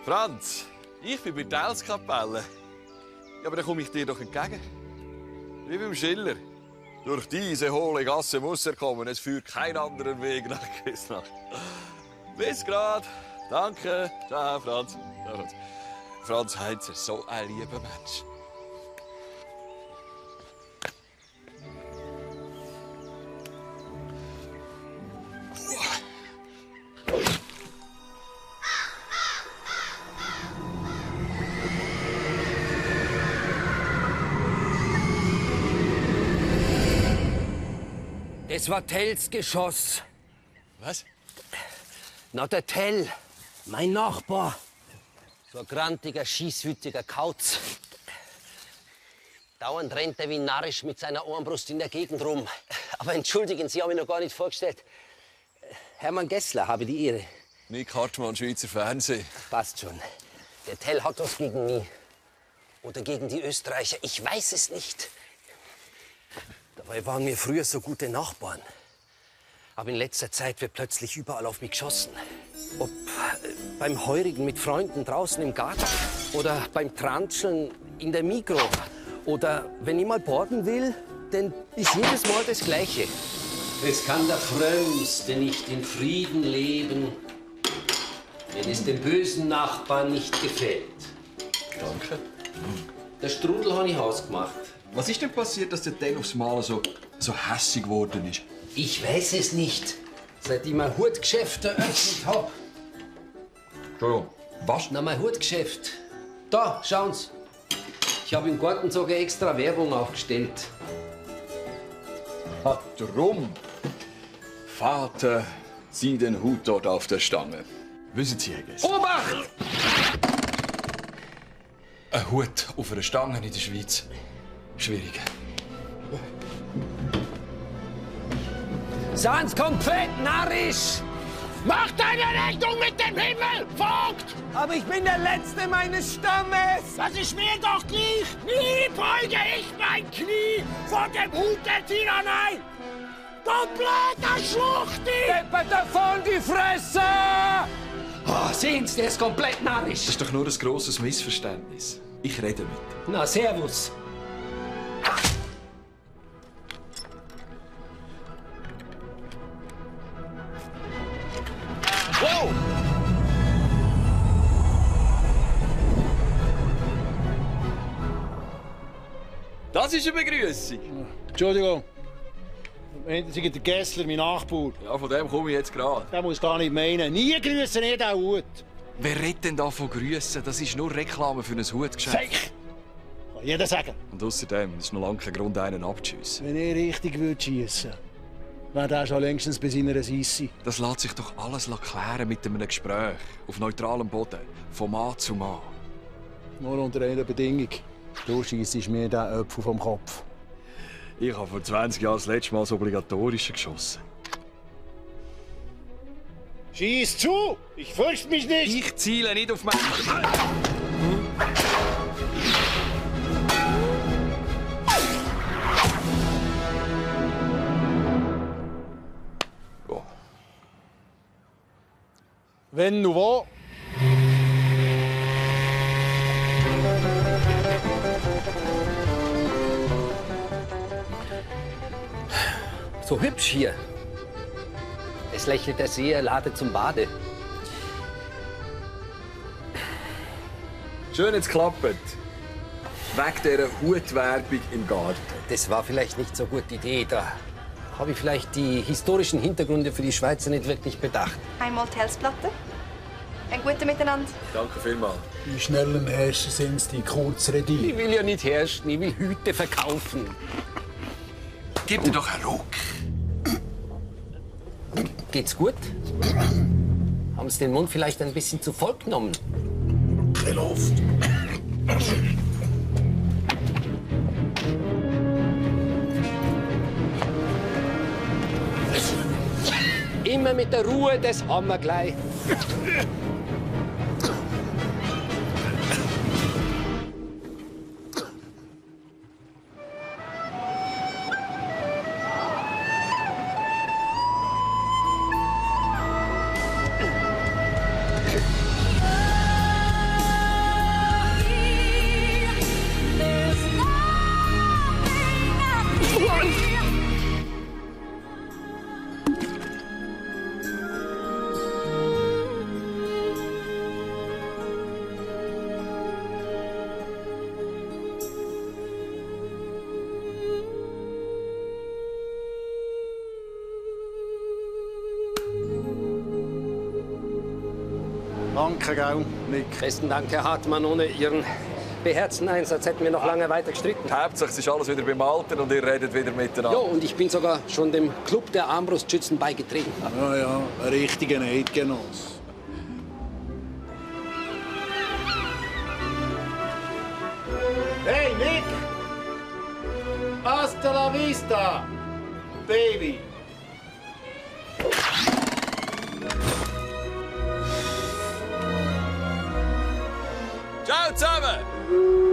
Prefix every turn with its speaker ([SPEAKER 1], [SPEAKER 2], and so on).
[SPEAKER 1] Franz, ich bin bei der Elskapelle. Ja, aber dann komme ich dir doch entgegen. Wie beim Schiller. Durch diese hohle Gasse muss er kommen. Es führt kein anderer Weg nach Küsnacht. Bis grad. Danke. Ciao, Franz. Ciao, Franz. Franz Heinzer, so ein lieber Mensch.
[SPEAKER 2] Das war Tells Geschoss.
[SPEAKER 1] Was?
[SPEAKER 2] Na, der Tell, mein Nachbar. So ein grantiger, schießwütiger Kauz. Dauernd rennt er wie narrisch mit seiner Armbrust in der Gegend rum. Aber entschuldigen Sie, habe ich noch gar nicht vorgestellt. Hermann Gessler habe die Ehre.
[SPEAKER 1] Nick Hartmann, Schweizer Fernsehen.
[SPEAKER 2] Passt schon. Der Tell hat was gegen mich. Oder gegen die Österreicher. Ich weiß es nicht. Dabei waren wir früher so gute Nachbarn. Aber in letzter Zeit wird plötzlich überall auf mich geschossen. Ob beim Heurigen mit Freunden draußen im Garten oder beim Transcheln in der Migro. Oder wenn ich mal borden will, dann ist jedes Mal das Gleiche. Es kann der Frömmste nicht in Frieden leben, wenn es dem bösen Nachbarn nicht gefällt.
[SPEAKER 1] Danke.
[SPEAKER 2] Der Strudel habe ich hausgemacht.
[SPEAKER 1] Was ist denn passiert, dass der Tell aufs Mal so hässig geworden ist?
[SPEAKER 2] Ich weiß es nicht. Seit ich mein Hutgeschäft eröffnet habe.
[SPEAKER 1] Entschuldigung, was?
[SPEAKER 2] Na, mein Hutgeschäft. Da, schauen Sie. Ich habe im Garten sogar extra Werbung aufgestellt.
[SPEAKER 1] Drum. Vater, zieh den Hut dort auf der Stange. Wissen Sie, Herr Gessler?
[SPEAKER 2] Obacht!
[SPEAKER 1] Ein Hut auf einer Stange in der Schweiz. Schwierig.
[SPEAKER 2] Seien Sie komplett narrisch!
[SPEAKER 3] Mach deine Rechnung mit dem Himmel, Vogt!
[SPEAKER 2] Aber ich bin der Letzte meines Stammes!
[SPEAKER 3] Das ist mir doch gleich! Nie beuge ich mein Knie vor dem Hut der Tyrannei! Kompletter Schluchti!
[SPEAKER 2] Deppert davon die Fresse! Oh, sehen Sie, der ist komplett narrisch!
[SPEAKER 1] Das ist doch nur ein grosses Missverständnis. Ich rede mit ihm.
[SPEAKER 2] Na, servus!
[SPEAKER 1] Wow! Das ist eine Begrüßung.
[SPEAKER 4] Entschuldigung. Sie sind der Gessler, mein Nachbar.
[SPEAKER 1] Ja, von dem komme ich jetzt gerade.
[SPEAKER 4] Der muss gar nicht meinen. Nie grüßen, nicht auch Hut.
[SPEAKER 1] Wer redet denn da von Grüssen? Das ist nur Reklame für ein Hutgeschäft.
[SPEAKER 4] Fake! Kann jeder sagen.
[SPEAKER 1] Und außerdem ist noch lange kein Grund, einen abzuschiessen.
[SPEAKER 4] Wenn er richtig schiessen würde, wäre der schon längstens bei seiner Sissi.
[SPEAKER 1] Das lässt sich doch alles klären mit einem Gespräch. Auf neutralem Boden. Von Mann zu Mann.
[SPEAKER 4] Nur unter einer Bedingung. Du schiessest mir den Apfel vom Kopf.
[SPEAKER 1] Ich habe vor 20 Jahren das letzte Mal das Obligatorische geschossen.
[SPEAKER 4] Schieß zu! Ich fürchte mich nicht!
[SPEAKER 1] Ich ziele nicht auf mein... Oh.
[SPEAKER 4] Wenn und wo?
[SPEAKER 2] So hübsch hier. Es lächelt der Seher, lade zum Bade.
[SPEAKER 1] Schön, jetzt klappt. Wegen dieser Hutwerbung im Garten.
[SPEAKER 2] Das war vielleicht nicht so eine gute Idee. Da habe ich vielleicht die historischen Hintergründe für die Schweizer nicht wirklich bedacht.
[SPEAKER 5] Einmal die Helsplatte. Ein gutes Miteinander.
[SPEAKER 1] Danke vielmals.
[SPEAKER 4] Die schnellen Herrscher sind die Kurzrede.
[SPEAKER 2] Ich will ja nicht herrschen, ich will Hüte verkaufen.
[SPEAKER 1] Gib dir doch einen Ruck.
[SPEAKER 2] Geht's gut? Haben Sie den Mund vielleicht ein bisschen zu voll genommen?
[SPEAKER 4] Keine Luft.
[SPEAKER 2] Immer mit der Ruhe, das haben wir gleich.
[SPEAKER 4] Danke, gell, Nick.
[SPEAKER 2] Besten Dank, Herr Hartmann. Ohne Ihren beherzten Einsatz hätten wir noch lange weiter gestritten.
[SPEAKER 1] Hauptsache, es ist alles wieder beim Alten und ihr redet wieder miteinander.
[SPEAKER 2] Jo, und ich bin sogar schon dem Club der Armbrustschützen beigetreten.
[SPEAKER 4] Ja, ja, ein richtiger Eidgenoss. Hey, Nick! Hasta la vista, Baby!
[SPEAKER 1] Ciao zusammen!